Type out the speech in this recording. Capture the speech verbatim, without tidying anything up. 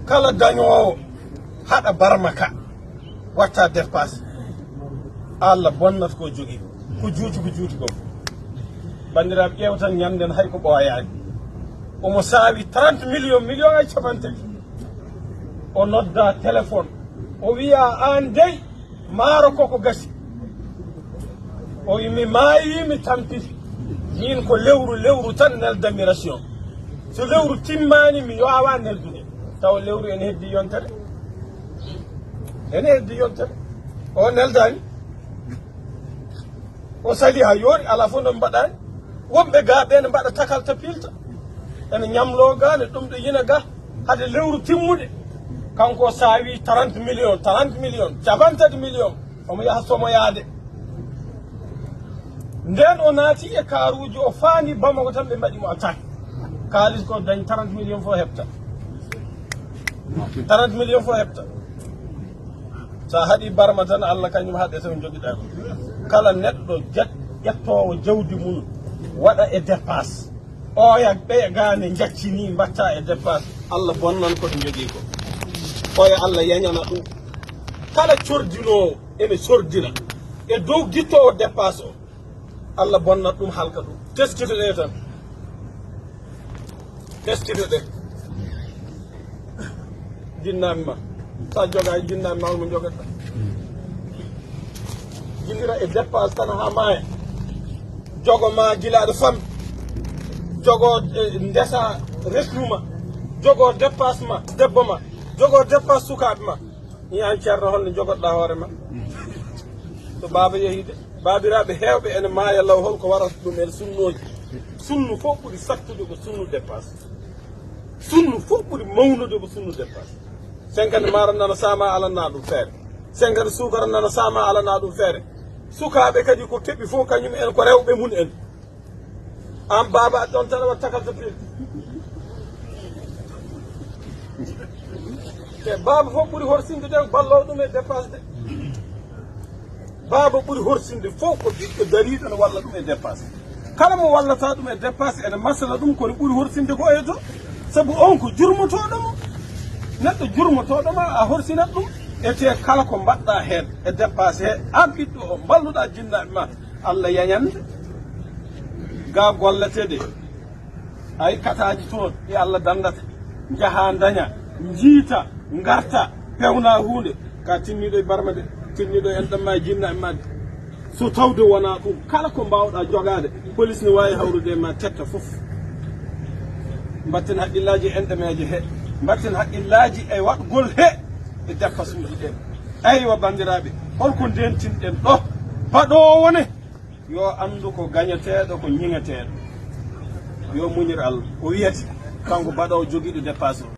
Kala dañoowo haɗa barma ka, watta dépasse, Allah bonnata ko jogii ko. Ko juuti, ko juuti ko. Banndiraaɓe, ƴeewtan ñannden hay ko ɓooyaani. Omo saawi trente millions, millions e capanɗe tati. O nodda téléphone. O wiya, "Aan dey, maaro ko ko gasi." O wi, "Mi maayi, mi tampiti. Min ko lewru, lewru tan neldami ration. So lewru timmaani, mi waawa neldude." Tawa lewru ene heddi yontere. Ene heddi yontere. O neldaani. O sali haa yoori, alaa fof no mbaɗaani. Wonɓe gaa ɓe ne mbaɗa takal ta pilta. Ene ñamloo gaa, ne ɗum ɗo yina gaa. Hade lewru timmude. Kanko o saawi trente millions, trente millions, capanɗe tati millions. Omo yaha somoyaade. Ndeen o naati e kaaruuji, o faani Bamako tan, ɓe mbaɗi mo attaque. Kaalis ko dañ trente millions fof heɓta. Trente millions fof heɓta. So a haɗi barma tan, Allah kañum haɗe so jogiɗaa ko. Kala neɗɗo jet-, ƴettoowo jawdi mum, waɗa e dépasse. Oya ɓe gaane jaccini mbatta e dépasse, Allah bonnan ko ɓe jogii ko. Oya Allah yañana ɗum. Kala cordinoowo ene sordina e dow gittoowo dépasse o, Allah bonnat ɗum, halka ɗum. Teskito ɗe tan. Teskito ɗe. Jinnaaɓe ma. Sa jogaani jinnaaɓe ma, holmo jogata? Jillira e dépasse tan haa maaya. Jogo ma gila aɗa fami. Jogo, eh, ndesa resnu ma. Jogo dépasse ma, debbo ma. Jogo dépasse sukaaɓe ma. Ni an ceerno, holno jogoɗaa hoore ma? To baaba yehi de. Baabiraaɓe heewɓe ene maaya law, holko warata ɗum en sunnooji? Sunnu fof ɓuri sattude ko sunnu dépasse. Sunnu fof ɓuri mawnude ko sunnu dépasse. Senkande maaro nana saama, alanaa ɗum feere. Senkande suukara nana saama, alanaa ɗum feere. Sukaaɓe kadi ko keɓi fof, kañum en ko rewɓe mum en. An baaba, a ɗon tan waɗ takal to piiɗ. Te baaba fof ɓuri horsinde de, balloo ɗum e dépasse de. Baaba ɓuri horsinde fof ko ɓiɗɗo dariiɗo no walla ɗum e dépasse. Kala mo wallata ɗum e dépasse ene masala ɗum, kono ɓuri horsinde ko oya to. Sabu on ko jurmotooɗo mo. Neɗɗo jurmotooɗo ma, a horsinat ɗum. E te kala ko mbaɗɗa heen e dépasse he, an ɓiɗɗo o, mballuɗa jinnaaɓe ma, Allah yañande. Ga golletede. Ay kataaji toon ɗi Allah danndata. Njaha ndaña, njiita, ngarta, pewna huunde. Ka tinniiɗo e barma de, tinniiɗo en ɗam ma e jinnaaɓe ma de. So tawde wona ɗum, kala ko mbaawɗa jogaade, police ne waawi hawrude e ma, tetta fof. Mbatten haqqillaaji e enɗameeje he. Mbatten haqqillaaji e waɗgol he e dépasse uji ɗen. Aywa, banndiraaɓe, holko ndentinɗen ɗo? Baɗoowo ne, yo anndu ko gañeteeɗo, ko ñiŋeteeɗo. Yo muñir Allah. O wiyete, kanko baɗoowo jogiiɗo dépasse o.